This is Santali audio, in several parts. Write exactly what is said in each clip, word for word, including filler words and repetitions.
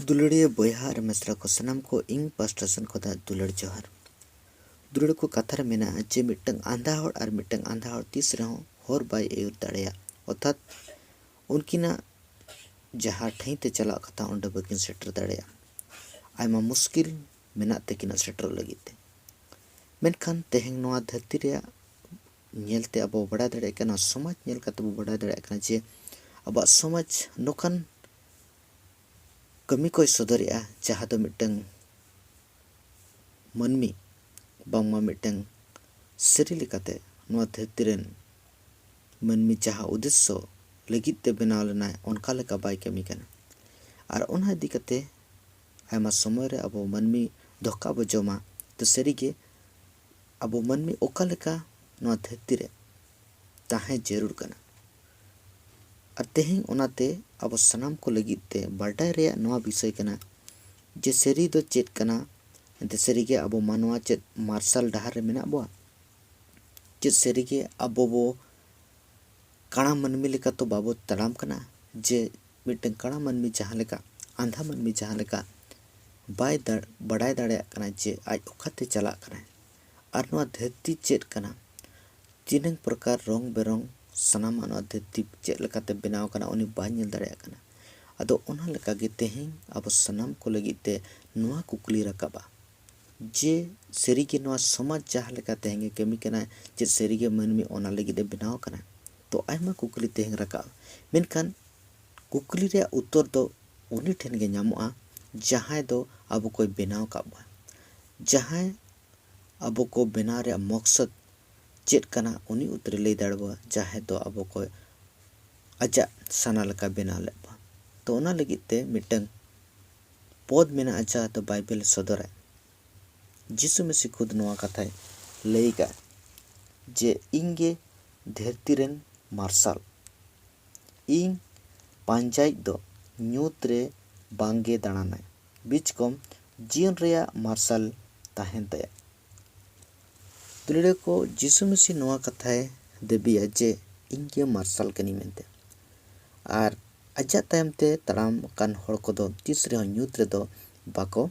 ᱫᱩᱞᱟᱹᱲᱤᱭᱟᱹ ᱵᱚᱭᱦᱟ ᱟᱨ ᱢᱤᱥᱨᱟ ᱠᱚ ᱥᱟᱱᱟᱢ ᱠᱚ, ᱤᱧ ᱯᱟᱥᱴᱟ ᱥᱮᱱ ᱠᱷᱚᱱᱟᱜ ᱫᱩᱞᱟᱹᱲ ᱡᱚᱦᱟᱨ᱾ ᱫᱩᱞᱟᱹᱲ ᱠᱚ, ᱠᱟᱛᱷᱟ ᱨᱮ ᱢᱮᱱᱟᱜᱼᱟ ᱡᱮ ᱢᱤᱫᱴᱟᱝ ᱟᱸᱫᱷᱟ ᱦᱚᱲ ᱟᱨ ᱢᱤᱫᱴᱟᱝ ᱟᱸᱫᱷᱟ ᱦᱚᱲ ᱛᱤᱥ ᱨᱮᱦᱚᱸ ᱦᱚᱨ ᱵᱟᱭ ᱟᱹᱭᱩᱨ ᱫᱟᱲᱮᱭᱟᱜ, ᱚᱨᱛᱷᱟᱛ ᱩᱱᱠᱤᱱᱟᱜ ᱡᱟᱦᱟᱸ ᱴᱷᱟᱹᱭ ᱛᱮ ᱪᱟᱞᱟᱜ ᱠᱟᱛᱷᱟ ᱚᱸᱰᱮ ᱵᱟᱹᱠᱤᱱ ᱥᱮᱴᱮᱨ ᱫᱟᱲᱮᱭᱟᱜᱼᱟ᱾ ᱟᱭᱢᱟ ᱢᱩᱥᱠᱤᱞ ᱢᱮᱱᱟᱜ ᱛᱟᱹᱠᱤᱱᱟ ᱥᱮᱴᱮᱨᱚᱜ ᱞᱟᱹᱜᱤᱫ ᱛᱮ᱾ ᱢᱮᱱᱠᱷᱟᱱ ᱛᱮᱦᱮᱧ ᱱᱚᱣᱟ ᱫᱷᱟᱹᱨᱛᱤ ᱨᱮᱭᱟᱜ ᱧᱮᱞᱛᱮ ᱟᱵᱚ ᱵᱟᱲᱟᱭ ᱫᱟᱲᱮᱭᱟᱜ ᱠᱟᱱᱟ, ᱥᱚᱢᱟᱡᱽ ᱧᱮᱞ ᱠᱟᱛᱮ ᱵᱚ ᱵᱟᱲᱟᱭ ᱫᱟᱲᱮᱭᱟᱜ ᱠᱟᱱᱟ ᱡᱮ ᱟᱵᱚᱣᱟᱜ ᱥᱚᱢᱟᱡᱽ ᱱᱚᱝᱠᱟᱱ ᱠᱟᱹᱢᱤ ᱠᱚᱭ ᱥᱚᱫᱚᱨᱮᱜᱼᱟ, ᱡᱟᱦᱟᱸ ᱫᱚ ᱢᱤᱫᱴᱟᱝ ᱢᱟᱹᱱᱢᱤ ᱵᱟᱝᱢᱟ ᱢᱤᱫᱴᱟᱝ ᱥᱟᱹᱨᱤ ᱞᱮᱠᱟᱛᱮ ᱱᱚᱣᱟ ᱫᱷᱟᱹᱨᱛᱤ ᱨᱮᱱ ᱢᱟᱹᱱᱢᱤ ᱡᱟᱦᱟᱸ ᱩᱫᱽᱫᱮᱥᱥᱚ ᱞᱟᱹᱜᱤᱫ ᱛᱮ ᱵᱮᱱᱟᱣ ᱞᱮᱱᱟᱭ, ᱚᱱᱠᱟ ᱞᱮᱠᱟ ᱵᱟᱭ ᱠᱟᱹᱢᱤ ᱠᱟᱱᱟ᱾ ᱟᱨ ᱚᱱᱟ ᱤᱫᱤ ᱠᱟᱛᱮ ᱟᱭᱢᱟ ᱥᱚᱢᱚᱭ ᱨᱮ ᱟᱵᱚ ᱢᱟᱹᱱᱢᱤ ᱫᱷᱳᱠᱟ ᱵᱚ ᱡᱚᱢᱟ᱾ ᱛᱚ ᱥᱟᱹᱨᱤᱜᱮ ᱟᱵᱚ ᱢᱟᱹᱱᱢᱤ ᱚᱠᱟ ᱞᱮᱠᱟ ᱱᱚᱣᱟ ᱫᱷᱟᱹᱨᱛᱤ ᱨᱮ ᱛᱟᱦᱮᱸ ᱡᱟᱹᱨᱩᱲ ᱠᱟᱱᱟ᱾ ᱟᱨ ᱛᱮᱦᱮᱧ ᱚᱱᱟᱛᱮ ᱟᱵᱚ ᱥᱟᱱᱟᱢ ᱠᱚ ᱞᱟᱹᱜᱤᱫ ᱛᱮ ᱵᱟᱰᱟᱭ ᱨᱮᱭᱟᱜ ᱱᱚᱣᱟ ᱵᱤᱥᱚᱭ ᱠᱟᱱᱟ ᱡᱮ ᱥᱟᱹᱨᱤ ᱫᱚ ᱪᱮᱫ ᱠᱟᱱᱟ? ᱮᱱᱛᱮ ᱥᱟᱹᱨᱤᱜᱮ ᱟᱵᱚ ᱢᱟᱱᱣᱟ ᱪᱮᱫ ᱢᱟᱨᱥᱟᱞ ᱰᱟᱦᱟᱨ ᱨᱮ ᱢᱮᱱᱟᱜ ᱵᱚᱣᱟ? ᱪᱮᱫ ᱥᱟᱹᱨᱤᱜᱮ ᱟᱵᱚ ᱵᱚ ᱠᱟᱬᱟ ᱢᱟᱹᱱᱢᱤ ᱞᱮᱠᱟ ᱛᱚ ᱵᱟᱵᱚ ᱛᱟᱲᱟᱢ ᱠᱟᱱᱟ? ᱡᱮ ᱢᱤᱫᱴᱟᱝ ᱠᱟᱬᱟ ᱢᱟᱹᱱᱢᱤ ᱡᱟᱦᱟᱸ ᱞᱮᱠᱟ, ᱟᱸᱫᱷᱟ ᱢᱟᱹᱱᱢᱤ ᱡᱟᱦᱟᱸ ᱞᱮᱠᱟ ᱵᱟᱭ ᱫᱟᱲ-, ᱵᱟᱰᱟᱭ ᱫᱟᱲᱮᱭᱟᱜ ᱠᱟᱱᱟ ᱡᱮ ᱟᱡ ᱚᱠᱟᱛᱮ ᱪᱟᱞᱟᱜ ᱠᱟᱱᱟᱭ, ᱟᱨ ᱱᱚᱣᱟ ᱫᱷᱟᱹᱨᱛᱤ ᱪᱮᱫ ᱠᱟᱱᱟ, ᱛᱤᱱᱟᱹᱝ ᱯᱨᱚᱠᱟᱨ ᱨᱚᱝ ᱵᱮᱨᱚᱝ ᱥᱟᱱᱟᱢᱟᱜ ᱱᱚᱣᱟ ᱫᱷᱟᱹᱨᱛᱤ ᱪᱮᱫ ᱞᱮᱠᱟᱛᱮ ᱵᱮᱱᱟᱣ ᱠᱟᱱᱟ, ᱩᱱᱤ ᱵᱟᱭ ᱧᱮᱞ ᱫᱟᱲᱮᱭᱟᱜ ᱠᱟᱱᱟ᱾ ᱟᱫᱚ ᱚᱱᱟ ᱞᱮᱠᱟᱜᱮ ᱛᱮᱦᱮᱧ ᱟᱵᱚ ᱥᱟᱱᱟᱢ ᱠᱚ ᱞᱟᱹᱜᱤᱫ ᱛᱮ ᱱᱚᱣᱟ ᱠᱩᱠᱞᱤ ᱨᱟᱠᱟᱵᱼᱟ ᱡᱮ ᱥᱟᱹᱨᱤᱜᱮ ᱱᱚᱣᱟ ᱥᱚᱢᱟᱡᱽ ᱡᱟᱦᱟᱸ ᱞᱮᱠᱟ ᱛᱮᱦᱮᱧ ᱮ ᱠᱟᱹᱢᱤ ᱠᱟᱱᱟ, ᱪᱮᱫ ᱥᱟᱹᱨᱤᱜᱮ ᱢᱟᱹᱱᱢᱤ ᱚᱱᱟ ᱞᱟᱹᱜᱤᱫ ᱮ ᱵᱮᱱᱟᱣ ᱠᱟᱱᱟ? ᱛᱚ ᱟᱭᱢᱟ ᱠᱩᱠᱞᱤ ᱛᱮᱦᱮᱧ ᱨᱟᱠᱟᱵᱼᱟ, ᱢᱮᱱᱠᱷᱟᱱ ᱠᱩᱠᱞᱤ ᱨᱮᱭᱟᱜ ᱩᱛᱛᱚᱨ ᱫᱚ ᱩᱱᱤ ᱴᱷᱮᱱ ᱜᱮ ᱧᱟᱢᱚᱜᱼᱟ, ᱡᱟᱦᱟᱸᱭ ᱫᱚ ᱟᱵᱚ ᱠᱚᱭ ᱵᱮᱱᱟᱣ ᱟᱠᱟᱫ ᱵᱚᱱᱟ, ᱡᱟᱦᱟᱸᱭ ᱟᱵᱚ ᱠᱚ ᱵᱮᱱᱟᱣ ᱨᱮᱭᱟᱜ ᱢᱚᱠᱥᱚᱫ ᱪᱮᱫ ᱠᱟᱱᱟ, ᱩᱱᱤ ᱩᱛᱟᱹᱨᱮ ᱞᱟᱹᱭ ᱫᱟᱲᱮᱭᱟᱵᱚᱱᱟ, ᱡᱟᱦᱟᱸᱭ ᱫᱚ ᱟᱵᱚ ᱠᱚ ᱟᱡᱟᱜ ᱥᱟᱱᱟ ᱞᱮᱠᱟ ᱵᱮᱱᱟᱣ ᱞᱮᱫ ᱵᱚᱱᱟ᱾ ᱛᱚ ᱚᱱᱟ ᱞᱟᱹᱜᱤᱫ ᱛᱮ ᱢᱤᱫᱴᱟᱝ ᱯᱚᱫ ᱢᱮᱱᱟᱜᱼᱟ, ᱡᱟᱦᱟᱸ ᱫᱚ ᱵᱟᱭᱵᱮᱞ ᱥᱚᱫᱚᱨᱟᱭ᱾ ᱡᱤᱥᱩ ᱢᱟᱹᱥᱤ ᱠᱷᱩᱫ ᱱᱚᱣᱟ ᱠᱟᱛᱷᱟᱭ ᱞᱟᱹᱭ ᱠᱟᱜᱼᱟ ᱡᱮ, "ᱤᱧ ᱜᱮ ᱫᱷᱟᱹᱨᱛᱤ ᱨᱮᱱ ᱢᱟᱨᱥᱟᱞ᱾ ᱤᱧ ᱯᱟᱸᱡᱟᱭᱤᱡ ᱫᱚ ᱧᱩᱛ ᱨᱮ ᱵᱟᱝᱜᱮ ᱫᱟᱬᱟᱱᱟᱭ, ᱵᱤᱪᱠᱚᱢ ᱡᱤᱭᱚᱱ ᱨᱮᱭᱟᱜ ᱢᱟᱨᱥᱟᱞ ᱛᱟᱦᱮᱱ ᱛᱟᱭᱟ᱾" ᱫᱩᱞᱟᱹᱲᱤᱭᱟᱹ ᱠᱚ, ᱡᱤᱥᱩ ᱢᱟᱹᱥᱤ ᱱᱚᱣᱟ ᱠᱟᱛᱷᱟᱭ ᱫᱟᱹᱵᱤᱭᱟ ᱡᱮ, "ᱤᱧ ᱜᱮ ᱢᱟᱨᱥᱟᱞ ᱠᱟᱹᱱᱟᱹᱧ" ᱢᱮᱱᱛᱮ᱾ ᱟᱨ ᱟᱡᱟᱜ ᱛᱟᱭᱚᱢ ᱛᱮ ᱛᱟᱲᱟᱢ ᱟᱠᱟᱱ ᱦᱚᱲ ᱠᱚᱫᱚ ᱛᱤᱥ ᱨᱮᱦᱚᱸ ᱧᱩᱛ ᱨᱮᱫᱚ ᱵᱟᱠᱚ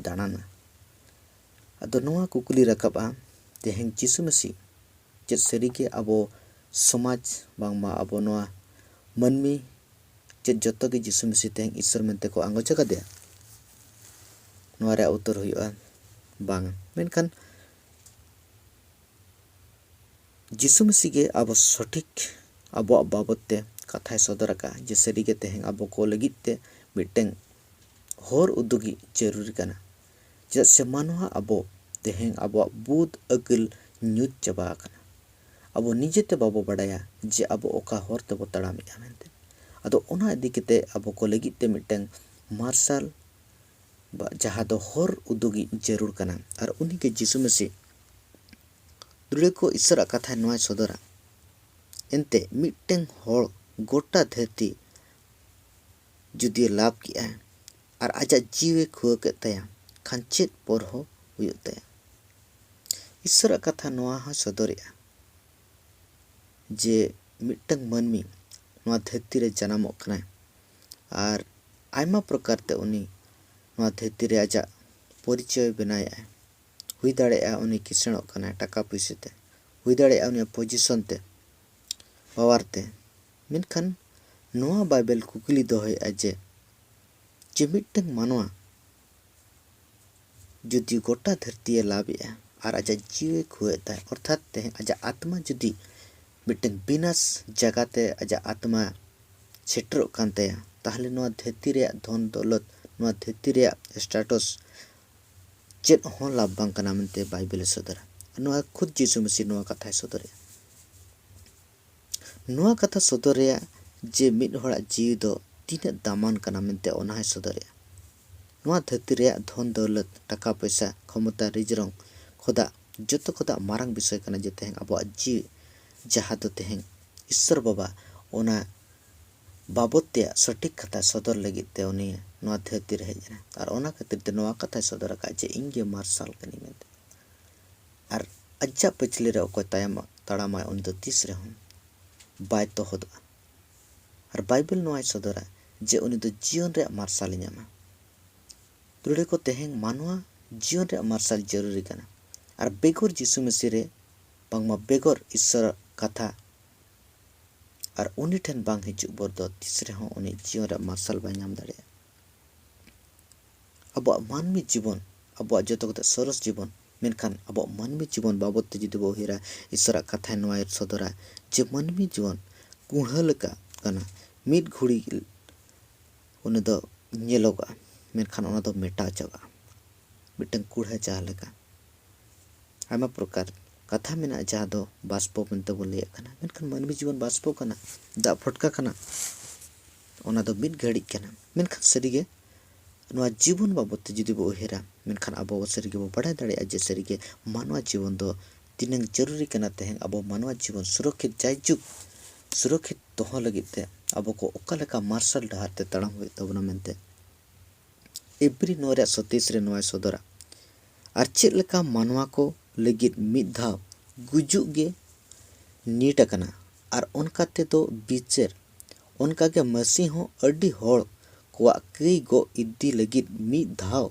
ᱫᱟᱬᱟᱱᱟ᱾ ᱟᱫᱚ ᱱᱚᱣᱟ ᱠᱩᱠᱞᱤ ᱨᱟᱠᱟᱵᱼᱟ, ᱛᱮᱦᱮᱧ ᱡᱤᱥᱩ ᱢᱟᱹᱥᱤ ᱪᱮᱫ ᱥᱟᱹᱨᱤᱜᱮ ᱟᱵᱚ ᱥᱚᱢᱟᱡᱽ, ᱵᱟᱝᱢᱟ ᱟᱵᱚ ᱱᱚᱣᱟ ᱢᱟᱹᱱᱢᱤ, ᱪᱮᱫ ᱡᱚᱛᱚ ᱜᱮ ᱡᱤᱥᱩ ᱢᱟᱹᱥᱤ ᱛᱮᱦᱮᱧ ᱤᱥᱥᱚᱨ ᱢᱮᱱᱛᱮ ᱠᱚ ᱟᱸᱜᱚᱪ ᱟᱠᱟᱫᱮᱭᱟ? ᱱᱚᱣᱟ ᱨᱮᱭᱟᱜ ᱩᱛᱛᱚᱨ ᱦᱩᱭᱩᱜᱼᱟ ᱵᱟᱝ᱾ ᱢᱮᱱᱠᱷᱟᱱ ᱡᱤᱥᱩ ᱢᱟᱹᱥᱤ ᱜᱮ ᱟᱵᱚ ᱥᱚᱴᱷᱤᱠ ᱟᱵᱚᱣᱟᱜ ᱵᱟᱵᱚᱛ ᱛᱮ ᱠᱟᱛᱷᱟᱭ ᱥᱚᱫᱚᱨ ᱟᱠᱟᱫᱼᱟ ᱡᱮ ᱥᱟᱹᱨᱤᱜᱮ ᱛᱮᱦᱮᱧ ᱟᱵᱚ ᱠᱚ ᱞᱟᱹᱜᱤᱫ ᱛᱮ ᱢᱤᱫᱴᱟᱝ ᱦᱚᱨ ᱩᱫᱩᱜᱤᱡ ᱡᱟᱹᱨᱩᱨᱤ ᱠᱟᱱᱟ᱾ ᱪᱮᱫᱟᱜ ᱥᱮ ᱢᱟᱱᱣᱟ ᱟᱵᱚ ᱛᱮᱦᱮᱧ ᱟᱵᱚᱣᱟᱜ ᱵᱩᱫ ᱟᱹᱠᱤᱞ ᱧᱩᱛ ᱪᱟᱵᱟ ᱟᱠᱟᱱᱟ᱾ ᱟᱵᱚ ᱱᱤᱡᱮᱛᱮ ᱵᱟᱵᱚ ᱵᱟᱰᱟᱭᱟ ᱡᱮ ᱟᱵᱚ ᱚᱠᱟ ᱦᱚᱨ ᱛᱮᱵᱚ ᱛᱟᱲᱟᱢᱮᱫᱼᱟ ᱢᱮᱱᱛᱮ᱾ ᱟᱫᱚ ᱚᱱᱟ ᱤᱫᱤ ᱠᱟᱛᱮ ᱟᱵᱚ ᱠᱚ ᱞᱟᱹᱜᱤᱫ ᱛᱮ ᱢᱤᱫᱴᱟᱝ ᱢᱟᱨᱥᱟᱞ ᱵᱟ ᱡᱟᱦᱟᱸ ᱫᱚ ᱦᱚᱨ ᱩᱫᱩᱜᱤᱡ ᱡᱟᱹᱨᱩᱲ ᱠᱟᱱᱟ᱾ ᱟᱨ ᱩᱱᱤᱜᱮ ᱡᱤᱥᱩ ᱢᱟᱹᱥᱤ ᱫᱩᱞᱟᱹᱲ ᱠᱚ ᱤᱥᱥᱚᱨᱟᱜ ᱠᱟᱛᱷᱟᱭ ᱱᱚᱣᱟᱭ ᱥᱚᱫᱚᱨᱟ᱾ ᱮᱱᱛᱮ ᱢᱤᱫᱴᱟᱝ ᱦᱚᱲ ᱜᱚᱴᱟ ᱫᱷᱟᱹᱨᱛᱤ ᱡᱩᱫᱤ ᱞᱟᱵᱷ ᱠᱮᱜᱼᱟᱭ ᱟᱨ ᱟᱡᱟᱜ ᱡᱤᱣᱤ ᱠᱷᱩᱣᱟᱹ ᱠᱮᱫ ᱛᱟᱭᱟ, ᱠᱷᱟᱱ ᱪᱮᱫ ᱯᱚᱨᱦᱚ ᱦᱩᱭᱩᱜ ᱛᱟᱭᱟ? ᱤᱥᱥᱚᱨᱟᱜ ᱠᱟᱛᱷᱟ ᱱᱚᱣᱟ ᱦᱚᱸ ᱥᱚᱫᱚᱨᱮᱜᱼᱟ ᱡᱮ ᱢᱤᱫᱴᱟᱝ ᱢᱟᱹᱱᱢᱤ ᱱᱚᱣᱟ ᱫᱷᱟᱹᱨᱛᱤ ᱨᱮ ᱡᱟᱱᱟᱢᱚᱜ ᱠᱟᱱᱟᱭ ᱟᱨ ᱟᱭᱢᱟ ᱯᱨᱚᱠᱟᱨ ᱛᱮ ᱩᱱᱤ ᱱᱚᱣᱟ ᱫᱷᱟᱹᱨᱛᱤ ᱨᱮ ᱟᱡᱟᱜ ᱯᱚᱨᱤᱪᱚᱭ ᱵᱮᱱᱟᱣᱮᱫᱼᱟᱭ᱾ ᱦᱩᱭ ᱫᱟᱲᱮᱭᱟᱜᱼᱟ ᱩᱱᱤ ᱠᱤᱥᱟᱹᱬᱚᱜ ᱠᱟᱱᱟᱭ ᱴᱟᱠᱟ ᱯᱩᱭᱥᱟᱹ ᱛᱮ, ᱦᱩᱭ ᱫᱟᱲᱮᱭᱟᱜᱼᱟ ᱩᱱᱤᱭᱟᱜ ᱯᱚᱡᱤᱥᱚᱱ ᱛᱮ, ᱯᱟᱣᱟᱨ ᱛᱮ᱾ ᱢᱮᱱᱠᱷᱟᱱ ᱱᱚᱣᱟ ᱵᱟᱭᱵᱮᱞ ᱠᱩᱠᱞᱤ ᱫᱚᱦᱚᱭᱮᱫᱼᱟ ᱡᱮ, ᱡᱮ ᱢᱤᱫᱴᱟᱝ ᱢᱟᱱᱣᱟ ᱡᱩᱫᱤ ᱜᱚᱴᱟ ᱫᱷᱟᱹᱨᱛᱤᱭᱮ ᱞᱟᱵᱷ ᱮᱜᱼᱟ ᱟᱨ ᱟᱡᱟᱜ ᱡᱤᱣᱤ ᱠᱷᱩᱣᱟᱹᱣᱮᱫ ᱛᱟᱭ, ᱚᱨᱛᱷᱟᱛ ᱛᱮᱦᱮᱧ ᱟᱡᱟᱜ ᱟᱛᱢᱟ ᱡᱩᱫᱤ ᱢᱤᱫᱴᱟᱝ ᱵᱤᱱᱟᱥ ᱡᱟᱭᱜᱟᱛᱮ ᱟᱡᱟᱜ ᱟᱛᱢᱟ ᱥᱮᱴᱮᱨᱚᱜ ᱠᱟᱱ ᱛᱟᱭᱟ, ᱛᱟᱦᱚᱞᱮ ᱱᱚᱣᱟ ᱫᱷᱟᱹᱨᱛᱤ ᱨᱮᱭᱟᱜ ᱫᱷᱚᱱ ᱫᱚᱞᱚᱛ, ᱱᱚᱣᱟ ᱫᱷᱟᱹᱨᱛᱤ ᱨᱮᱭᱟᱜ ᱥᱴᱮᱴᱟᱥ ᱪᱮᱫ ᱦᱚᱸ ᱞᱟᱵᱷ ᱵᱟᱝ ᱠᱟᱱᱟ ᱢᱮᱱᱛᱮ ᱵᱟᱭᱵᱮᱞᱮ ᱥᱚᱫᱚᱨᱟ᱾ ᱱᱚᱣᱟ ᱠᱷᱩᱫ ᱡᱤᱥᱩ ᱢᱟᱹᱥᱤ ᱱᱚᱣᱟ ᱠᱟᱛᱷᱟᱭ ᱥᱚᱫᱚᱨᱮᱜᱼᱟ᱾ ᱱᱚᱣᱟ ᱠᱟᱛᱷᱟ ᱥᱚᱫᱚᱨ ᱨᱮᱭᱟᱜ ᱡᱮ ᱢᱤᱫ ᱦᱚᱲᱟᱜ ᱡᱤᱣᱤ ᱫᱚ ᱛᱤᱱᱟᱹᱜ ᱫᱟᱢᱟᱱ ᱠᱟᱱᱟ ᱢᱮᱱᱛᱮ ᱚᱱᱟ ᱦᱚᱸᱭ ᱥᱚᱫᱚᱨᱮᱜᱼᱟ᱾ ᱱᱚᱣᱟ ᱫᱷᱟᱹᱨᱛᱤ ᱨᱮᱭᱟᱜ ᱫᱷᱚᱱ ᱫᱟᱹᱣᱞᱟᱹᱛ, ᱴᱟᱠᱟ ᱯᱚᱭᱥᱟ, ᱠᱷᱚᱢᱚᱛᱟ, ᱨᱤᱡᱽᱨᱚᱝ ᱠᱷᱚᱫᱟᱜ ᱡᱚᱛᱚ ᱠᱷᱚᱫᱟᱜ ᱢᱟᱨᱟᱝ ᱵᱤᱥᱚᱭ ᱠᱟᱱᱟ ᱡᱮ ᱛᱮᱦᱮᱧ ᱟᱵᱚᱣᱟᱜ ᱡᱤᱣᱤ ᱡᱟᱦᱟᱸ ᱫᱚ ᱛᱮᱦᱮᱧ ᱤᱥᱥᱚᱨ ᱵᱟᱵᱟ ᱚᱱᱟ ᱵᱟᱵᱚᱛ ᱛᱮᱭᱟᱜ ᱥᱚᱴᱷᱤᱠ ᱠᱟᱛᱷᱟ ᱥᱚᱫᱚᱨ ᱞᱟᱹᱜᱤᱫ ᱛᱮ ᱩᱱᱤ ᱱᱚᱣᱟ ᱫᱷᱟᱹᱨᱛᱤ ᱨᱮ ᱦᱮᱡ ᱮᱱᱟ᱾ ᱟᱨ ᱚᱱᱟ ᱠᱷᱟᱹᱛᱤᱨ ᱛᱮ ᱱᱚᱣᱟ ᱠᱟᱛᱷᱟᱭ ᱥᱚᱫᱚᱨ ᱟᱠᱟᱫ ᱡᱮ ᱤᱧ ᱜᱮ ᱢᱟᱨᱥᱟᱞ ᱠᱟᱹᱱᱟᱹᱧ ᱢᱮᱱᱛᱮ᱾ ᱟᱨ ᱟᱡᱟᱜ ᱯᱟᱹᱪᱷᱞᱟᱹ ᱨᱮ ᱚᱠᱚᱭ ᱛᱟᱭᱚᱢ ᱛᱟᱲᱟᱢᱟᱭ ᱩᱱᱤ ᱫᱚ ᱛᱤᱥ ᱨᱮᱦᱚᱸ ᱵᱟᱭ ᱛᱚᱦᱚᱫᱚᱜᱼᱟ᱾ ᱟᱨ ᱵᱟᱭᱵᱮᱞ ᱱᱚᱣᱟᱭ ᱥᱚᱫᱚᱨᱟ ᱡᱮ ᱩᱱᱤ ᱫᱚ ᱡᱤᱭᱚᱱ ᱨᱮᱭᱟᱜ ᱢᱟᱨᱥᱟᱞᱮ ᱧᱟᱢᱟ᱾ ᱫᱩᱞᱟᱹᱲᱤᱭᱟᱹ ᱠᱚ, ᱛᱮᱦᱮᱧ ᱢᱟᱱᱣᱟ ᱡᱤᱭᱚᱱ ᱨᱮᱭᱟᱜ ᱢᱟᱨᱥᱟᱞ ᱡᱟᱹᱨᱩᱨᱤ ᱠᱟᱱᱟ᱾ ᱟᱨ ᱵᱮᱜᱚᱨ ᱡᱤᱥᱩ ᱢᱟᱹᱥᱤ ᱨᱮ, ᱵᱟᱝᱢᱟ ᱵᱮᱜᱚᱨ ᱤᱥᱥᱚᱨᱟᱜ ᱠᱟᱛᱷᱟ ᱟᱨ ᱩᱱᱤ ᱴᱷᱮᱱ ᱵᱟᱝ ᱦᱤᱡᱩᱜ ᱵᱷᱳᱨ ᱫᱚ ᱛᱤᱥ ᱨᱮᱦᱚᱸ ᱩᱱᱤ ᱡᱤᱭᱚᱱ ᱨᱮᱭᱟᱜ ᱢᱟᱨᱥᱟᱞ ᱵᱟᱭ ᱧᱟᱢ ᱫᱟᱲᱮᱭᱟᱜᱼᱟ᱾ ᱟᱵᱚᱣᱟᱜ ᱢᱟᱹᱱᱢᱤ ᱡᱤᱵᱚᱱ, ᱟᱵᱚᱣᱟᱜ ᱡᱚᱛᱚ ᱠᱷᱚᱱ ᱥᱚᱨᱚᱥ ᱡᱤᱵᱚᱱ, ᱢᱮᱱᱠᱷᱟᱱ ᱟᱵᱚᱣᱟᱜ ᱢᱟᱹᱱᱢᱤ ᱡᱤᱵᱚᱱ ᱵᱟᱵᱚᱫ ᱛᱮ ᱡᱩᱫᱤ ᱵᱚ ᱩᱭᱦᱟᱹᱨᱟ, ᱤᱥᱥᱚᱨᱟᱜ ᱠᱟᱛᱷᱟᱭ ᱱᱚᱣᱟᱭ ᱥᱚᱫᱚᱨᱟ ᱡᱮ ᱢᱟᱹᱱᱢᱤ ᱡᱤᱵᱚᱱ ᱠᱩᱲᱦᱟᱹ ᱞᱮᱠᱟ ᱠᱟᱱᱟ᱾ ᱢᱤᱫ ᱜᱷᱩᱲᱤ ᱩᱱᱤ ᱫᱚ ᱧᱮᱞᱚᱜᱚᱜᱼᱟ, ᱢᱮᱱᱠᱷᱟᱱ ᱚᱱᱟ ᱫᱚ ᱢᱮᱴᱟᱣ ᱪᱟᱵᱟᱜᱼᱟ, ᱢᱤᱫᱴᱟᱝ ᱠᱩᱲᱦᱟᱹ ᱡᱟᱦᱟᱸ ᱞᱮᱠᱟ᱾ ᱟᱭᱢᱟ ᱯᱨᱚᱠᱟᱨ ᱠᱟᱛᱷᱟ ᱢᱮᱱᱟᱜᱼᱟ ᱡᱟᱦᱟᱸ ᱫᱚ ᱵᱟᱥᱯᱚ ᱢᱮᱱᱛᱮ ᱵᱚᱱ ᱞᱟᱹᱭᱟᱜ ᱠᱟᱱᱟ, ᱢᱮᱱᱠᱷᱟᱱ ᱢᱟᱹᱱᱢᱤ ᱡᱤᱵᱚᱱ ᱵᱟᱥᱯᱚ ᱠᱟᱱᱟ, ᱫᱟᱜ ᱯᱷᱚᱴᱠᱟ ᱠᱟᱱᱟ, ᱚᱱᱟ ᱫᱚ ᱢᱤᱫ ᱜᱷᱟᱹᱲᱤᱡ ᱠᱟᱱᱟ᱾ ᱢᱮᱱᱠᱷᱟᱱ ᱥᱟᱹᱨᱤᱜᱮ ᱱᱚᱣᱟ ᱡᱤᱵᱚᱱ ᱵᱟᱵᱚᱫ ᱛᱮ ᱡᱩᱫᱤ ᱵᱚ ᱩᱭᱦᱟᱹᱨᱟ, ᱢᱮᱱᱠᱷᱟᱱ ᱟᱵᱚ ᱥᱟᱹᱨᱤ ᱜᱮᱵᱚ ᱵᱟᱲᱟᱭ ᱫᱟᱲᱮᱭᱟᱜᱼᱟ ᱡᱮ ᱥᱟᱹᱨᱤᱜᱮ ᱢᱟᱱᱣᱟ ᱡᱤᱵᱚᱱ ᱫᱚ ᱛᱤᱱᱟᱹᱝ ᱡᱟᱹᱨᱩᱨᱤ ᱠᱟᱱᱟ᱾ ᱛᱮᱦᱮᱧ ᱟᱵᱚ ᱢᱟᱱᱣᱟ ᱡᱤᱵᱚᱱ ᱥᱩᱨᱚᱠᱷᱤᱛ, ᱡᱟᱭᱡᱩᱜᱽ ᱥᱩᱨᱚᱠᱷᱤᱛ ᱫᱚᱦᱚ ᱞᱟᱹᱜᱤᱫ ᱛᱮ ᱟᱵᱚ ᱠᱚ ᱚᱠᱟ ᱞᱮᱠᱟ ᱢᱟᱨᱥᱟᱞ ᱰᱟᱦᱟᱨ ᱛᱮ ᱛᱟᱲᱟᱢ ᱦᱩᱭᱩᱜ ᱛᱟᱵᱚᱱᱟ ᱢᱮᱱᱛᱮ ᱮᱵᱨᱤ ᱱᱚᱭ ᱨᱮᱭᱟᱜ ᱥᱟᱛᱟᱭᱤᱥ ᱨᱮ ᱱᱚᱣᱟᱭ ᱥᱚᱫᱚᱨᱟ, ᱟᱨ ᱪᱮᱫ ᱞᱮᱠᱟ ᱢᱟᱱᱣᱟ ᱠᱚ ᱞᱟᱹᱜᱤᱫ ᱢᱤᱫ ᱫᱷᱟᱣ ᱜᱩᱡᱩᱜ ᱜᱮ ᱱᱤᱴ ᱟᱠᱟᱱᱟ, ᱟᱨ ᱚᱱᱠᱟ ᱛᱮᱫᱚ ᱵᱤᱪᱟᱹᱨ, ᱚᱱᱠᱟᱜᱮ ᱢᱟᱹᱥᱤ ᱦᱚᱸ ᱟᱹᱰᱤ ᱦᱚᱲ ᱠᱚᱣᱟᱜ ᱠᱟᱹᱭ ᱜᱚᱜ ᱤᱫᱤ ᱞᱟᱹᱜᱤᱫ ᱢᱤᱫ ᱫᱷᱟᱣ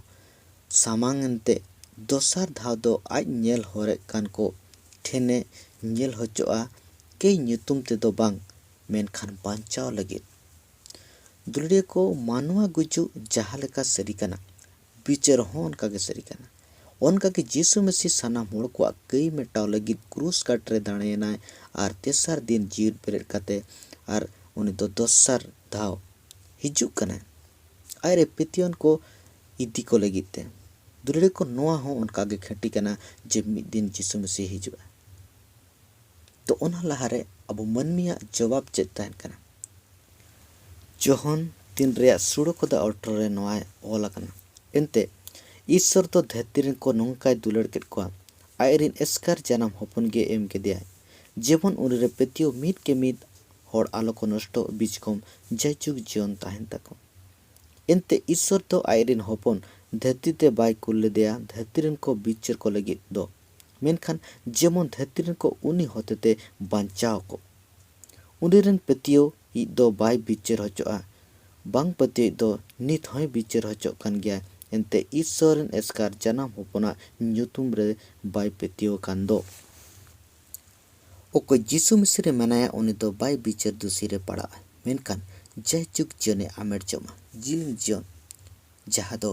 ᱥᱟᱢᱟᱝ ᱮᱱᱛᱮ, ᱫᱚᱥᱟᱨ ᱫᱷᱟᱣ ᱫᱚ ᱟᱡ ᱧᱮᱞ ᱦᱚᱨᱮᱫ ᱠᱟᱱ ᱠᱚ ᱴᱷᱮᱱᱮ ᱧᱮᱞ ᱦᱚᱪᱚᱜᱼᱟ, ᱠᱟᱹᱭ ᱧᱩᱛᱩᱢ ᱛᱮᱫᱚ ᱵᱟᱝ, ᱢᱮᱱᱠᱷᱟᱱ ᱵᱟᱧᱪᱟᱣ ᱞᱟᱹᱜᱤᱫ᱾ ᱫᱩᱞᱟᱹᱲᱤᱭᱟᱹ ᱠᱚ, ᱢᱟᱱᱣᱟ ᱜᱩᱡᱩᱜ ᱡᱟᱦᱟᱸ ᱞᱮᱠᱟ ᱥᱟᱹᱨᱤ ᱠᱟᱱᱟ, ᱵᱤᱪᱟᱹᱨ ᱦᱚᱸ ᱚᱱᱠᱟᱜᱮ ᱥᱟᱹᱨᱤ ᱠᱟᱱᱟ᱾ ᱚᱱᱠᱟᱜᱮ ᱡᱤᱥᱩ ᱢᱟᱹᱥᱤ ᱥᱟᱱᱟᱢ ᱦᱚᱲ ᱠᱚᱣᱟᱜ ᱠᱟᱹᱭ ᱢᱮᱴᱟᱣ ᱞᱟᱹᱜᱤᱫ ᱠᱨᱩᱥ ᱠᱟᱴ ᱨᱮ ᱫᱟᱲᱮᱭᱮᱱᱟᱭ, ᱟᱨ ᱛᱮᱥᱟᱨ ᱫᱤᱱ ᱡᱤᱣᱮᱫ ᱵᱮᱨᱮᱫ ᱠᱟᱛᱮ, ᱟᱨ ᱩᱱᱤ ᱫᱚ ᱫᱚᱥᱟᱨ ᱫᱷᱟᱣ ᱦᱤᱡᱩᱜ ᱠᱟᱱᱟᱭ ᱟᱡᱨᱮ ᱯᱟᱹᱛᱭᱟᱹᱣᱟᱱ ᱠᱚ ᱤᱫᱤ ᱠᱚ ᱞᱟᱹᱜᱤᱫ ᱛᱮ᱾ ᱫᱩᱞᱟᱹᱲᱤᱭᱟᱹ ᱠᱚ, ᱱᱚᱣᱟ ᱦᱚᱸ ᱚᱱᱠᱟᱜᱮ ᱠᱷᱟᱹᱴᱤ ᱠᱟᱱᱟ ᱡᱮ ᱢᱤᱫ ᱫᱤᱱ ᱡᱤᱥᱩ ᱢᱟᱹᱥᱤ ᱦᱤᱡᱩᱜᱼᱟ᱾ ᱛᱚ ᱚᱱᱟ ᱞᱟᱦᱟᱨᱮ ᱟᱵᱚ ᱢᱟᱹᱱᱢᱤᱭᱟᱜ ᱡᱚᱵᱟᱵ ᱪᱮᱫ ᱛᱟᱦᱮᱱ ᱠᱟᱱᱟ? ᱡᱚᱦᱚᱱ ᱛᱤᱱ ᱨᱮᱭᱟᱜ ᱥᱩᱲᱟᱹ ᱠᱚᱫᱚ ᱟᱴᱷᱨᱚ ᱨᱮ ᱱᱚᱣᱟ ᱚᱞ ᱟᱠᱟᱱᱟ, ᱮᱱᱛᱮ ᱤᱥᱥᱚᱨ ᱫᱚ ᱫᱷᱟᱹᱨᱛᱤ ᱨᱮᱱ ᱠᱚ ᱱᱚᱝᱠᱟᱭ ᱫᱩᱞᱟᱹᱲ ᱠᱮᱫ ᱠᱚᱣᱟ, ᱟᱡ ᱨᱮᱱ ᱮᱥᱠᱟᱨ ᱡᱟᱱᱟᱢ ᱦᱚᱯᱚᱱ ᱜᱮ ᱮᱢ ᱠᱮᱫᱮᱭᱟᱭ, ᱡᱮᱢᱚᱱ ᱩᱱᱤ ᱨᱮ ᱯᱟᱹᱛᱭᱟᱹᱣ ᱢᱤᱫ ᱠᱮ ᱢᱤᱫ ᱦᱚᱲ ᱟᱞᱚ ᱠᱚ ᱱᱚᱥᱴᱚᱜ, ᱵᱤᱪᱠᱚᱢ ᱡᱟᱭᱡᱩᱜᱽ ᱡᱤᱭᱚᱱ ᱛᱟᱦᱮᱱ ᱛᱟᱠᱚ᱾ ᱮᱱᱛᱮ ᱤᱥᱥᱚᱨ ᱫᱚ ᱟᱡ ᱨᱮᱱ ᱦᱚᱯᱚᱱ ᱫᱷᱟᱹᱨᱛᱤ ᱛᱮ ᱵᱟᱭ ᱠᱩᱞ ᱞᱮᱫᱮᱭᱟ ᱫᱷᱟᱹᱨᱛᱤ ᱨᱮᱱ ᱠᱚ ᱵᱤᱪᱟᱹᱨ ᱠᱚ ᱞᱟᱹᱜᱤᱫ ᱫᱚ, ᱢᱮᱱᱠᱷᱟᱱ ᱡᱮᱢᱚᱱ ᱫᱷᱟᱹᱨᱛᱤ ᱨᱮᱱ ᱠᱚ ᱩᱱᱤ ᱦᱚᱛᱮᱛᱮ ᱵᱟᱧᱪᱟᱣ ᱠᱚ᱾ ᱩᱱᱤ ᱨᱮᱱ ᱯᱟᱹᱛᱭᱟᱹᱣ ᱤᱡ ᱫᱚ ᱵᱟᱭ ᱵᱤᱪᱟᱹᱨ ᱦᱚᱪᱚᱜᱼᱟ᱾ ᱵᱟᱝ ᱯᱟᱹᱛᱭᱟᱹᱣᱤᱡ ᱫᱚ ᱱᱤᱛ ᱦᱚᱸᱭ ᱵᱤᱪᱟᱹᱨ ᱦᱚᱪᱚᱜ ᱠᱟᱱ ᱜᱮᱭᱟ, ᱮᱱᱛᱮ ᱤᱥᱥᱚᱨ ᱨᱮᱱ ᱮᱥᱠᱟᱨ ᱡᱟᱱᱟᱢ ᱦᱚᱯᱚᱱᱟᱜ ᱧᱩᱛᱩᱢ ᱨᱮ ᱵᱟᱭ ᱯᱟᱹᱛᱭᱟᱹᱣ ᱟᱠᱟᱱ ᱫᱚ᱾ ᱚᱠᱚᱭ ᱡᱤᱥᱩ ᱢᱤᱥᱤ ᱨᱮ ᱢᱮᱱᱟᱭᱟ, ᱩᱱᱤ ᱫᱚ ᱵᱟᱭ ᱵᱤᱪᱟᱹᱨ ᱫᱩᱥᱤ ᱨᱮ ᱯᱟᱲᱟᱜᱼᱟ, ᱢᱮᱱᱠᱷᱟᱱ ᱡᱟᱭᱡᱩᱜᱽ ᱡᱤᱭᱚᱱᱮ ᱟᱢᱮᱴ ᱡᱚᱝᱟ, ᱡᱤᱞᱤᱧ ᱡᱤᱭᱚᱱ, ᱡᱟᱦᱟᱸ ᱫᱚ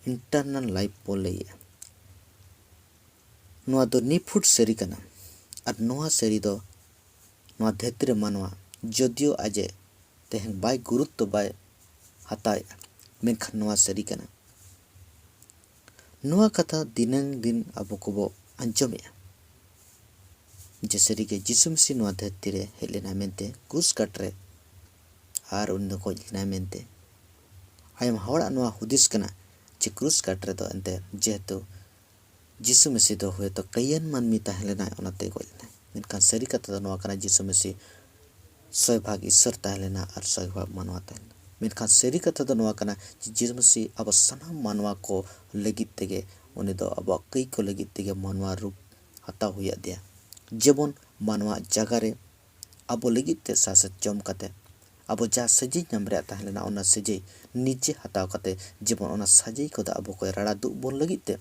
eternal life ᱵᱚ ᱞᱟᱹᱭᱮᱜᱼᱟ᱾ ᱱᱚᱣᱟ ᱫᱚ ᱱᱤᱯᱷᱩᱴ ᱥᱟᱹᱨᱤ ᱠᱟᱱᱟ᱾ ᱟᱨ ᱱᱚᱣᱟ ᱥᱟᱹᱨᱤ ᱫᱚ ᱱᱚᱣᱟ ᱫᱷᱟᱹᱨᱛᱤ ᱨᱮ ᱢᱟᱱᱣᱟ, ᱡᱚᱫᱤᱭᱳ ᱟᱡᱮ ᱛᱮᱦᱮᱧ ᱵᱟᱭ ᱜᱩᱨᱩᱛᱛᱚ ᱵᱟᱭ ᱦᱟᱛᱟᱣᱮᱫᱼᱟ, ᱢᱮᱱᱠᱷᱟᱱ ᱱᱚᱣᱟ ᱥᱟᱹᱨᱤ ᱠᱟᱱᱟ᱾ ᱱᱚᱣᱟ ᱠᱟᱛᱷᱟ ᱫᱤᱱᱟᱹᱢ ᱫᱤᱱ ᱟᱵᱚ ᱠᱚᱵᱚ ᱟᱸᱡᱚᱢᱮᱫᱼᱟ ᱡᱮ ᱥᱟᱹᱨᱤᱜᱮ ᱡᱤᱥᱩ ᱢᱤᱥᱤ ᱱᱚᱣᱟ ᱫᱷᱟᱹᱨᱛᱤ ᱨᱮ ᱦᱮᱡ ᱞᱮᱱᱟᱭ ᱢᱮᱱᱛᱮ, ᱠᱨᱩᱥ ᱠᱟᱴ ᱨᱮ, ᱟᱨ ᱩᱱᱤ ᱫᱚ ᱜᱚᱡ ᱞᱮᱱᱟᱭ ᱢᱮᱱᱛᱮ᱾ ᱟᱭᱢᱟ ᱦᱚᱲᱟᱜ ᱱᱚᱣᱟ ᱦᱩᱫᱤᱥ ᱠᱟᱱᱟ ᱡᱮ ᱠᱨᱩᱥ ᱠᱟᱴ ᱨᱮᱫᱚ ᱮᱱᱛᱮ ᱡᱮᱦᱮᱛᱩ ᱡᱤᱥᱩ ᱢᱤᱥᱤ ᱫᱚ ᱦᱚᱭᱛᱚ ᱠᱟᱹᱭᱟᱹᱱ ᱢᱟᱹᱱᱢᱤ ᱛᱟᱦᱮᱸ ᱞᱮᱱᱟᱭ, ᱚᱱᱟᱛᱮ ᱜᱚᱡ ᱞᱮᱱᱟᱭ᱾ ᱢᱮᱱᱠᱷᱟᱱ ᱥᱟᱹᱨᱤ ᱠᱟᱛᱷᱟ ᱫᱚ ᱱᱚᱣᱟ ᱠᱟᱱᱟ, ᱡᱤᱥᱩ ᱢᱤᱥᱤ ᱥᱚᱭ ᱵᱷᱟᱜᱽ ᱤᱥᱥᱚᱨ ᱛᱟᱦᱮᱸ ᱞᱮᱱᱟ ᱟᱨ ᱥᱚᱭ ᱵᱷᱟᱜᱽ ᱢᱟᱱᱣᱟ ᱛᱟᱦᱮᱸ ᱞᱮᱱᱟ᱾ ᱢᱮᱱᱠᱷᱟᱱ ᱥᱟᱹᱨᱤ ᱠᱟᱛᱷᱟ ᱫᱚ ᱱᱚᱣᱟ ᱠᱟᱱᱟ ᱡᱮ ᱡᱤᱥᱩ ᱢᱤᱥᱤ ᱟᱵᱚ ᱥᱟᱱᱟᱢ ᱢᱟᱱᱣᱟ ᱠᱚ ᱞᱟᱹᱜᱤᱫ ᱛᱮᱜᱮ, ᱩᱱᱤ ᱫᱚ ᱟᱵᱚᱣᱟᱜ ᱠᱟᱹᱭ ᱠᱚ ᱞᱟᱹᱜᱤᱫ ᱛᱮᱜᱮ ᱢᱟᱱᱣᱟ ᱨᱩᱯ ᱦᱟᱛᱟᱣ ᱦᱩᱭ ᱟᱫᱮᱭᱟ᱾ ᱡᱮᱢᱚᱱ ᱢᱟᱱᱣᱟ ᱡᱟᱭᱜᱟ ᱨᱮ ᱟᱵᱚ ᱞᱟᱹᱜᱤᱫ ᱛᱮ ᱥᱟᱥᱮᱛ ᱡᱚᱢ ᱠᱟᱛᱮ, ᱟᱵᱚ ᱡᱟᱦᱟᱸ ᱥᱟᱹᱡᱟᱹᱭ ᱧᱟᱢ ᱨᱮᱭᱟᱜ ᱛᱟᱦᱮᱸ ᱞᱮᱱᱟ, ᱚᱱᱟ ᱥᱟᱹᱡᱟᱹᱭ ᱱᱤᱡᱮ ᱦᱟᱛᱟᱣ ᱠᱟᱛᱮ, ᱡᱮᱢᱚᱱ ᱚᱱᱟ ᱥᱟᱹᱡᱟᱹᱭ ᱠᱚᱫᱚ ᱟᱵᱚ ᱠᱚᱭ ᱨᱟᱲᱟ ᱫᱩᱜ ᱵᱚᱱ ᱞᱟᱹᱜᱤᱫ ᱛᱮ,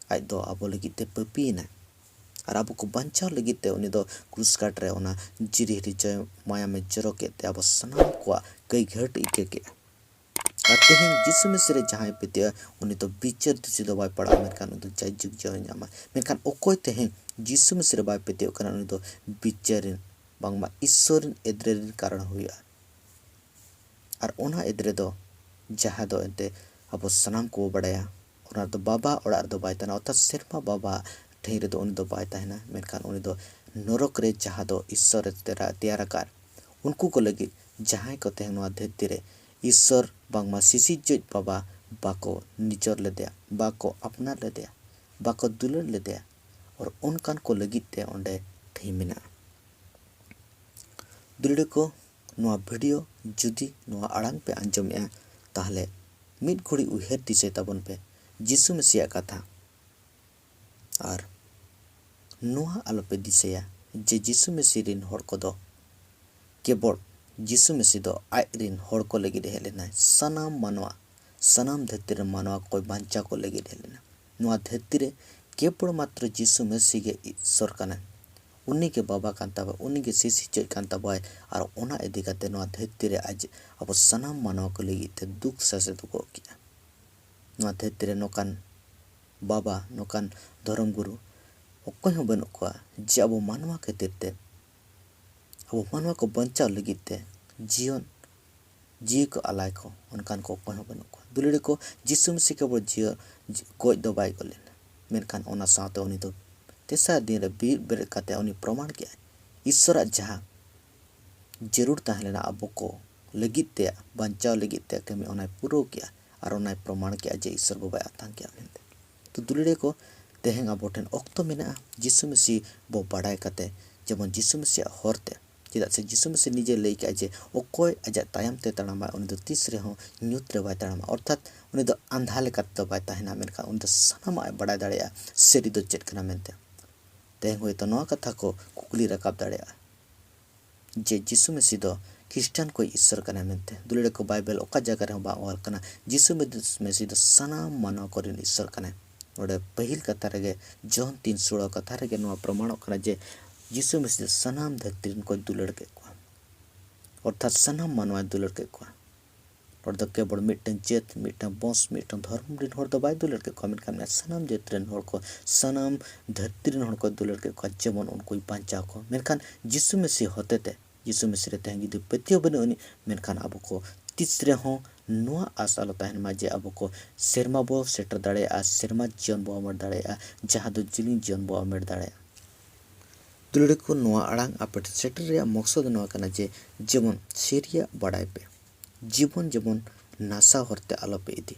ᱟᱡ ᱫᱚ ᱟᱵᱚ ᱞᱟᱹᱜᱤᱫ ᱛᱮ ᱯᱟᱹᱯᱤᱭᱮᱱᱟ᱾ ᱟᱨ ᱟᱵᱚ ᱠᱚ ᱵᱟᱧᱪᱟᱣ ᱞᱟᱹᱜᱤᱫ ᱛᱮ ᱩᱱᱤ ᱫᱚ ᱠᱨᱩᱥ ᱠᱟᱴ ᱨᱮ ᱚᱱᱟ ᱡᱤᱨᱤ ᱦᱤᱨᱤ ᱡᱚᱭ ᱢᱟᱭᱟᱢᱮ ᱡᱚᱨᱚ ᱠᱮᱫ ᱛᱮ ᱟᱵᱚ ᱥᱟᱱᱟᱢ ᱠᱚᱣᱟᱜ ᱠᱟᱹᱭ ᱜᱷᱟᱹᱴ ᱟᱹᱭᱠᱟᱹ ᱠᱮᱫᱼᱟ᱾ ᱟᱨ ᱛᱮᱦᱮᱧ ᱡᱤᱥᱩ ᱢᱤᱥᱤ ᱨᱮ ᱡᱟᱦᱟᱸᱭ ᱯᱟᱹᱛᱭᱟᱹᱜᱼᱟ, ᱩᱱᱤ ᱫᱚ ᱵᱤᱪᱟᱹᱨ ᱫᱩᱥᱤ ᱫᱚ ᱵᱟᱭ ᱯᱟᱲᱟᱜᱼᱟ, ᱢᱮᱱᱠᱷᱟᱱ ᱩᱱᱤ ᱫᱚ ᱡᱟᱭᱡᱩᱜᱽ ᱡᱤᱭᱚᱱᱮ ᱧᱟᱢᱟ᱾ ᱢᱮᱱᱠᱷᱟᱱ ᱚᱠᱚᱭ ᱛᱮᱦᱮᱧ ᱡᱤᱥᱩ ᱢᱤᱥᱤ ᱨᱮ ᱵᱟᱭ ᱯᱟᱹᱛᱭᱟᱹᱜ ᱠᱟᱱᱟ, ᱩᱱᱤ ᱫᱚ ᱵᱤᱪᱟᱹᱨ ᱨᱮᱱ, ᱵᱟᱝᱢᱟ ᱤᱥᱥᱚᱨ ᱨᱮᱱ ᱮᱫᱽᱨᱮ ᱨᱮᱱ ᱠᱟᱨᱚᱱ ᱦᱩᱭᱩᱜᱼᱟ᱾ ᱟᱨ ᱚᱱᱟ ᱮᱫᱽᱨᱮ ᱫᱚ, ᱡᱟᱦᱟᱸ ᱫᱚ ᱮᱱᱛᱮ ᱟᱵᱚ ᱥᱟᱱᱟᱢ ᱠᱚᱵᱚ ᱵᱟᱲᱟᱭᱟ, ᱚᱱᱟ ᱨᱮᱫᱚ ᱵᱟᱵᱟ ᱚᱲᱟᱜ ᱨᱮᱫᱚ ᱵᱟᱭ ᱛᱟᱦᱮᱱᱟ, ᱚᱨᱛᱷᱟᱛ ᱥᱮᱨᱢᱟ ᱵᱟᱵᱟ ᱴᱷᱟᱹᱭ ᱨᱮᱫᱚ ᱩᱱᱤ ᱫᱚ ᱵᱟᱭ ᱛᱟᱦᱮᱱᱟ, ᱢᱮᱱᱠᱷᱟᱱ ᱩᱱᱤ ᱫᱚ ᱱᱚᱨᱚᱠ ᱨᱮ, ᱡᱟᱦᱟᱸ ᱫᱚ ᱤᱥᱥᱚᱨ ᱮ ᱛᱮᱨᱟ-, ᱛᱮᱭᱟᱨ ᱟᱠᱟᱫ ᱩᱱᱠᱩ ᱠᱚ ᱞᱟᱹᱜᱤᱫ, ᱡᱟᱦᱟᱸᱭ ᱠᱚ ᱛᱮᱦᱮᱧ ᱱᱚᱣᱟ ᱫᱷᱟᱹᱨᱛᱤ ᱨᱮ ᱤᱥᱥᱚᱨ ᱵᱟᱝᱢᱟ ᱥᱤᱥᱤᱨᱡᱟᱹᱣᱤᱡ ᱵᱟᱵᱟ ᱵᱟᱠᱚ ᱱᱤᱡᱚᱨ ᱞᱮᱫᱮᱭᱟ, ᱵᱟᱠᱚ ᱟᱯᱱᱟᱨ ᱞᱮᱫᱮᱭᱟ, ᱵᱟᱠᱚ ᱫᱩᱞᱟᱹᱲ ᱞᱮᱫᱮᱭᱟ, ᱟᱨ ᱚᱱᱠᱟᱱ ᱠᱚ ᱞᱟᱹᱜᱤᱫ ᱛᱮ ᱚᱸᱰᱮ ᱴᱷᱟᱹᱭ ᱢᱮᱱᱟᱜᱼᱟ᱾ ᱫᱩᱞᱟᱹᱲᱤᱭᱟᱹ ᱠᱚ, ᱱᱚᱣᱟ ᱵᱷᱤᱰᱤᱭᱳ ᱡᱩᱫᱤ ᱱᱚᱣᱟ ᱟᱲᱟᱝ ᱯᱮ ᱟᱸᱡᱚᱢᱮᱜᱼᱟ, ᱛᱟᱦᱚᱞᱮ ᱢᱤᱫ ᱜᱷᱩᱲᱤ ᱩᱭᱦᱟᱹᱨ ᱫᱤᱥᱟᱹᱭ ᱛᱟᱵᱚᱱ ᱯᱮ ᱡᱤᱥᱩ ᱢᱮᱥᱤᱭᱟᱜ ᱠᱟᱛᱷᱟ᱾ ᱟᱨ ᱱᱚᱣᱟ ᱟᱞᱚᱯᱮ ᱫᱤᱥᱟᱹᱭᱟ ᱡᱮ ᱡᱤᱥᱩ ᱢᱮᱥᱤ ᱨᱮᱱ ᱦᱚᱲ ᱠᱚᱫᱚ ᱠᱮᱵᱚᱞ ᱡᱤᱥᱩ ᱢᱮᱥᱤ ᱫᱚ ᱟᱡ ᱨᱤᱱ ᱦᱚᱲ ᱠᱚ ᱞᱟᱹᱜᱤᱫ ᱮ ᱦᱮᱡ ᱞᱮᱱᱟᱭ᱾ ᱥᱟᱱᱟᱢ ᱢᱟᱱᱣᱟ, ᱥᱟᱱᱟᱢ ᱫᱷᱟᱹᱨᱛᱤ ᱨᱮᱱ ᱢᱟᱱᱣᱟ ᱠᱚ ᱵᱟᱧᱪᱟᱣ ᱠᱚ ᱞᱟᱹᱜᱤᱫ ᱮ ᱦᱮᱡ ᱞᱮᱱᱟ᱾ ᱱᱚᱣᱟ ᱫᱷᱟᱹᱨᱛᱤ ᱨᱮ ᱠᱮᱵᱚᱞ ᱢᱟᱛᱨᱚ ᱡᱤᱥᱩ ᱢᱮᱥᱤ ᱜᱮ ᱤᱥᱥᱚᱨ ᱠᱟᱱᱟᱭ᱾ ᱩᱱᱤ ᱜᱮ ᱵᱟᱵᱟ ᱠᱟᱱ ᱛᱟᱵᱚᱱᱟᱭ, ᱩᱱᱤ ᱜᱮ ᱥᱤᱥᱤᱨᱡᱟᱹᱣᱤᱡ ᱠᱟᱱ ᱛᱟᱵᱚᱱᱟᱭ᱾ ᱟᱨ ᱚᱱᱟ ᱤᱫᱤ ᱠᱟᱛᱮ ᱱᱚᱣᱟ ᱫᱷᱟᱹᱨᱛᱤ ᱨᱮ ᱟᱡ ᱟᱵᱚ ᱥᱟᱱᱟᱢ ᱢᱟᱱᱣᱟ ᱠᱚ ᱞᱟᱹᱜᱤᱫ ᱛᱮ ᱫᱩᱠ ᱥᱟᱥᱮᱛ ᱜᱚᱜ ᱠᱮᱜᱼᱟ᱾ ᱱᱚᱣᱟ ᱫᱷᱟᱹᱨᱛᱤ ᱨᱮ ᱱᱚᱝᱠᱟᱱ ᱵᱟᱵᱟ, ᱱᱚᱝᱠᱟᱱ ᱫᱷᱚᱨᱚᱢ ᱜᱩᱨᱩ ᱚᱠᱚᱭ ᱦᱚᱸ ᱵᱟᱹᱱᱩᱜ ᱠᱚᱣᱟ, ᱡᱮ ᱟᱵᱚ ᱢᱟᱱᱣᱟ ᱠᱷᱟᱹᱛᱤᱨ ᱛᱮ, ᱟᱵᱚ ᱢᱟᱱᱣᱟ ᱠᱚ ᱵᱟᱧᱪᱟᱣ ᱞᱟᱹᱜᱤᱫ ᱛᱮ ᱡᱤᱭᱚᱱ, ᱡᱤᱣᱤ ᱠᱚ ᱟᱞᱟᱭ ᱠᱚ, ᱚᱱᱠᱟᱱ ᱠᱚ ᱚᱠᱚᱭ ᱦᱚᱸ ᱵᱟᱹᱱᱩᱜ ᱠᱚᱣᱟ᱾ ᱫᱩᱞᱟᱹᱲᱤᱭᱟᱹ ᱠᱚ, ᱡᱤᱥᱩ ᱢᱮᱥᱤ ᱠᱮᱵᱚᱞ ᱡᱤᱭᱚ-, ᱡᱤ-, ᱜᱚᱡ ᱫᱚ ᱵᱟᱭ ᱜᱚᱡ ᱞᱮᱱᱟ, ᱢᱮᱱᱠᱷᱟᱱ ᱚᱱᱟ ᱥᱟᱶᱛᱮ ᱩᱱᱤ ᱫᱚ ᱛᱮᱥᱟᱨ ᱫᱤᱱ ᱨᱮ ᱵᱤᱨ ᱵᱮᱨᱮᱫ ᱠᱟᱛᱮ ᱩᱱᱤ ᱯᱨᱚᱢᱟᱬ ᱠᱮᱜᱼᱟᱭ, ᱤᱥᱥᱚᱨᱟᱜ ᱡᱟᱦᱟᱸ ᱡᱟᱹᱨᱩᱲ ᱛᱟᱦᱮᱸ ᱞᱮᱱᱟ ᱟᱵᱚ ᱠᱚ ᱞᱟᱹᱜᱤᱫ ᱛᱮ, ᱵᱟᱧᱪᱟᱣ ᱞᱟᱹᱜᱤᱫ ᱛᱮ ᱠᱟᱹᱢᱤ, ᱚᱱᱟᱭ ᱯᱩᱨᱟᱹᱣ ᱠᱮᱜᱼᱟ᱾ ᱟᱨ ᱚᱱᱟᱭ ᱯᱨᱚᱢᱟᱬ ᱠᱮᱜᱼᱟ ᱡᱮ ᱤᱥᱥᱚᱨ ᱵᱟᱵᱟᱭ ᱟᱛᱟᱝ ᱠᱮᱜᱼᱟ ᱢᱮᱱᱛᱮ᱾ ᱛᱚ ᱫᱩᱞᱟᱹᱲᱤᱭᱟᱹ ᱠᱚ, ᱛᱮᱦᱮᱧ ᱟᱵᱚ ᱴᱷᱮᱱ ᱚᱠᱛᱚ ᱢᱮᱱᱟᱜᱼᱟ ᱡᱤᱥᱩ ᱢᱮᱥᱤ ᱵᱚ ᱵᱟᱰᱟᱭ ᱠᱟᱛᱮ, ᱡᱮᱢᱚᱱ ᱡᱤᱥᱩ ᱢᱮᱥᱤᱭᱟᱜ ᱦᱚᱨ ᱛᱮ, ᱪᱮᱫᱟᱜ ᱥᱮ ᱡᱤᱥᱩ ᱢᱮᱥᱤ ᱱᱤᱡᱮ ᱞᱟᱹᱭ ᱠᱮᱜᱼᱟ ᱡᱮ ᱚᱠᱚᱭ ᱟᱡᱟᱜ ᱛᱟᱭᱚᱢ ᱛᱮ ᱛᱟᱲᱟᱢᱟᱭ, ᱩᱱᱤ ᱫᱚ ᱛᱤᱥ ᱨᱮᱦᱚᱸ ᱧᱩᱛ ᱨᱮ ᱵᱟᱭ ᱛᱟᱲᱟᱢᱟ᱾ ᱚᱨᱛᱷᱟᱛ ᱩᱱᱤ ᱫᱚ ᱟᱸᱫᱷᱟ ᱞᱮᱠᱟ ᱛᱮᱫᱚ ᱵᱟᱭ ᱛᱟᱦᱮᱱᱟ, ᱢᱮᱱᱠᱷᱟᱱ ᱩᱱᱤ ᱫᱚ ᱥᱟᱱᱟᱢᱟᱜ ᱮ ᱵᱟᱰᱟᱭ ᱫᱟᱲᱮᱭᱟᱜᱼᱟ, ᱥᱟᱹᱨᱤ ᱫᱚ ᱪᱮᱫ ᱠᱟᱱᱟ ᱢᱮᱱᱛᱮ᱾ ᱛᱮᱦᱮᱧ ᱦᱚᱭᱛᱳ ᱱᱚᱣᱟ ᱠᱟᱛᱷᱟ ᱠᱚ ᱠᱩᱠᱞᱤ ᱨᱟᱠᱟᱵ ᱫᱟᱲᱮᱭᱟᱜᱼᱟ ᱡᱮ ᱡᱤᱥᱩ ᱢᱮᱥᱤ ᱫᱚ ᱠᱷᱨᱤᱥᱴᱟᱱ ᱠᱚ ᱤᱥᱥᱚᱨ ᱠᱟᱱᱟᱭ ᱢᱮᱱᱛᱮ᱾ ᱫᱩᱞᱟᱹᱲᱤᱭᱟᱹ ᱠᱚ, ᱵᱟᱭᱵᱮᱞ ᱚᱠᱟ ᱡᱟᱭᱜᱟ ᱨᱮᱦᱚᱸ ᱵᱟᱝ ᱚᱞ ᱠᱟᱱᱟ ᱡᱤᱥᱩ ᱢᱮᱥᱤ ᱫᱚ ᱥᱟᱱᱟᱢ ᱢᱟᱱᱣᱟ ᱠᱚᱨᱮᱱ ᱤᱥᱥᱚᱨ ᱠᱟᱱᱟᱭ᱾ ᱱᱚᱰᱮ ᱯᱟᱹᱦᱤᱞ ᱠᱟᱛᱷᱟ ᱨᱮᱜᱮ, ᱡᱚᱦᱚᱱ ᱛᱤᱱ ᱥᱳᱞᱳ ᱠᱟᱛᱷᱟ ᱨᱮᱜᱮ ᱱᱚᱣᱟ ᱯᱨᱚᱢᱟᱬᱚᱜ ᱠᱟᱱᱟ ᱡᱮ ᱡᱤᱥᱩ ᱢᱮᱥᱤ ᱫᱚ ᱥᱟᱱᱟᱢ ᱫᱷᱟᱹᱨᱛᱤ ᱨᱮᱱ ᱠᱚᱭ ᱫᱩᱞᱟᱹᱲ ᱠᱮᱫ ᱠᱚᱣᱟ᱾ ᱚᱨᱛᱷᱟᱛ ᱥᱟᱱᱟᱢ ᱢᱟᱱᱣᱟᱭ ᱫᱩᱞᱟᱹᱲ ᱠᱮᱫ ᱠᱚᱣᱟ᱾ ᱱᱚᱰᱮ ᱫᱚ ᱠᱮᱵᱚᱞ ᱢᱤᱫᱴᱟᱝ ᱡᱟᱹᱛ, ᱢᱤᱫᱴᱟᱝ ᱵᱚᱝᱥ, ᱢᱤᱫᱴᱟᱝ ᱫᱷᱚᱨᱚᱢ ᱨᱮᱱ ᱦᱚᱲ ᱫᱚ ᱵᱟᱭ ᱫᱩᱞᱟᱹᱲ ᱠᱮᱫ ᱠᱚᱣᱟ, ᱢᱮᱱᱠᱷᱟᱱ ᱥᱟᱱᱟᱢ ᱡᱟᱹᱛ ᱨᱮᱱ ᱦᱚᱲ ᱠᱚ, ᱥᱟᱱᱟᱢ ᱫᱷᱟᱹᱨᱛᱤ ᱨᱮᱱ ᱦᱚᱲ ᱠᱚ ᱫᱩᱞᱟᱹᱲ ᱠᱮᱫ ᱠᱚᱣᱟ, ᱡᱮᱢᱚᱱ ᱩᱱᱠᱩᱭ ᱵᱟᱧᱪᱟᱣ ᱠᱚ᱾ ᱢᱮᱱᱠᱷᱟᱱ ᱡᱤᱥᱩ ᱢᱮᱥᱤ ᱦᱚᱛᱮᱛᱮ, ᱡᱤᱥᱩ ᱢᱮᱥᱤ ᱨᱮ ᱛᱮᱦᱮᱧ ᱡᱩᱫᱤ ᱯᱟᱹᱛᱭᱟᱹᱣ ᱵᱟᱹᱱᱩᱜ ᱟᱹᱱᱤᱡ, ᱢᱮᱱᱠᱷᱟᱱ ᱟᱵᱚ ᱠᱚ ᱛᱤᱥ ᱨᱮᱦᱚᱸ ᱱᱚᱣᱟ ᱟᱥ ᱟᱞᱚ ᱛᱟᱦᱮᱱ ᱢᱟ ᱡᱮ ᱟᱵᱚ ᱠᱚ ᱥᱮᱨᱢᱟ ᱵᱚ ᱥᱮᱴᱮᱨ ᱫᱟᱲᱮᱭᱟᱜᱼᱟ, ᱥᱮᱨᱢᱟ ᱡᱤᱭᱚᱱ ᱵᱚ ᱦᱟᱢᱮᱴ ᱫᱟᱲᱮᱭᱟᱜᱼᱟ, ᱡᱟᱦᱟᱸ ᱫᱚ ᱡᱤᱞᱤᱧ ᱡᱤᱭᱚᱱ ᱵᱚ ᱦᱟᱢᱮᱴ ᱫᱟᱲᱮᱭᱟᱜᱼᱟ᱾ ᱫᱩᱞᱟᱹᱲᱤᱭᱟᱹ ᱠᱚ, ᱱᱚᱣᱟ ᱟᱲᱟᱝ ᱟᱯᱮ ᱴᱷᱮᱱ ᱥᱮᱴᱮᱨ ᱨᱮᱭᱟᱜ ᱢᱚᱠᱥᱚᱫ ᱱᱚᱣᱟ ᱠᱟᱱᱟ ᱡᱮ ᱡᱮᱢᱚᱱ ᱥᱟᱹᱨᱤᱭᱟᱜ ᱵᱟᱲᱟᱭ ᱯᱮ, ᱡᱤᱵᱚᱱ ᱡᱮᱢᱚᱱ ᱱᱟᱥᱟᱣ ᱦᱚᱨᱛᱮ ᱟᱞᱚᱯᱮ ᱤᱫᱤ᱾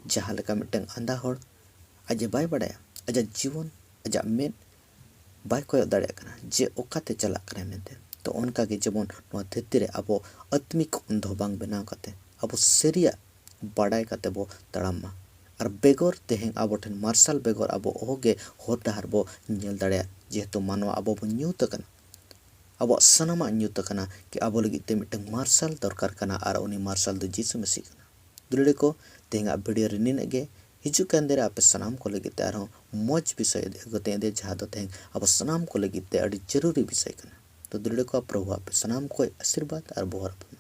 ᱡᱟᱦᱟᱸ ᱞᱮᱠᱟ ᱢᱤᱫᱴᱟᱝ ᱟᱸᱫᱷᱟ ᱦᱚᱲ ᱟᱡ ᱮ ᱵᱟᱭ ᱵᱟᱲᱟᱭᱟ, ᱟᱡᱟᱜ ᱡᱤᱵᱚᱱ, ᱟᱡᱟᱜ ᱢᱮᱫ ᱵᱟᱭ ᱠᱚᱭᱚᱜ ᱫᱟᱲᱮᱭᱟᱜ ᱠᱟᱱᱟ ᱡᱮ ᱚᱠᱟᱛᱮ ᱪᱟᱞᱟᱜ ᱠᱟᱱᱟᱭ ᱢᱮᱱᱛᱮ᱾ ᱛᱚ ᱚᱱᱠᱟ ᱜᱮ ᱡᱮᱢᱚᱱ ᱱᱚᱣᱟ ᱫᱷᱟᱹᱨᱛᱤ ᱨᱮ ᱟᱵᱚ ᱟᱛᱢᱤᱠ ᱚᱱᱫᱷᱚ ᱵᱟᱝ ᱵᱮᱱᱟᱣ ᱠᱟᱛᱮ, ᱟᱵᱚ ᱥᱟᱹᱨᱤᱭᱟᱜ ᱵᱟᱰᱟᱭ ᱠᱟᱛᱮ ᱵᱚ ᱛᱟᱲᱟᱢ ᱢᱟ᱾ ᱟᱨ ᱵᱮᱜᱚᱨ ᱛᱮᱦᱮᱧ ᱟᱵᱚ ᱴᱷᱮᱱ ᱢᱟᱨᱥᱟᱞ ᱵᱮᱜᱚᱨ ᱟᱵᱚ ᱚᱦᱚᱜᱮ ᱦᱚᱨ ᱰᱟᱦᱟᱨ ᱵᱚ ᱧᱮᱞ ᱫᱟᱲᱮᱭᱟᱜ, ᱡᱮᱦᱮᱛᱩ ᱢᱟᱱᱣᱟ ᱟᱵᱚ ᱵᱚᱱ ᱧᱩᱛ ᱟᱠᱟᱱᱟ᱾ ᱟᱵᱚᱣᱟᱜ ᱥᱟᱱᱟᱢᱟᱜ ᱧᱩᱛ ᱟᱠᱟᱱᱟ, ᱠᱤ ᱟᱵᱚ ᱞᱟᱹᱜᱤᱫ ᱛᱮ ᱢᱤᱫᱴᱟᱝ ᱢᱟᱨᱥᱟᱞ ᱫᱚᱨᱠᱟᱨ ᱠᱟᱱᱟ, ᱟᱨ ᱩᱱᱤ ᱢᱟᱨᱥᱟᱞ ᱫᱚ ᱡᱤᱥᱩ ᱢᱟᱹᱥᱤ ᱠᱟᱱᱟ᱾ ᱫᱩᱞᱟᱹᱲᱤᱭᱟᱹ ᱠᱚ, ᱛᱮᱦᱮᱧᱟᱜ video ᱨᱮ ᱱᱤᱱᱟᱹᱜ ᱜᱮ᱾ ᱦᱤᱡᱩᱜ ᱠᱟᱱ ᱫᱤᱱ ᱨᱮ ᱟᱯᱮ ᱥᱟᱱᱟᱢ ᱠᱚ ᱞᱟᱹᱜᱤᱫ ᱛᱮ ᱟᱨᱦᱚᱸ ᱢᱚᱡᱽ ᱵᱤᱥᱚᱭ ᱟᱹᱜᱩ ᱠᱟᱛᱮ ᱤᱧ ᱤᱫᱤᱭᱟ, ᱡᱟᱦᱟᱸ ᱫᱚ ᱛᱮᱦᱮᱧ ᱟᱵᱚ ᱥᱟᱱᱟᱢ ᱠᱚ ᱞᱟᱹᱜᱤᱫ ᱛᱮ ᱟᱹᱰᱤ ᱡᱟᱹᱨᱩᱨᱤ ᱵᱤᱥᱚᱭ ᱠᱟᱱᱟ᱾ ᱛᱚ ᱫᱩᱞᱟᱹᱲᱤᱭᱟᱹ ᱠᱚ, ᱯᱨᱚᱵᱷᱩ ᱟᱯᱮ ᱥᱟᱱᱟᱢ ᱠᱚᱭ ᱟᱥᱤᱨᱵᱟᱫᱽ ᱟᱨ ᱵᱚᱦᱚᱨ ᱟᱯᱮ ᱢᱟ᱾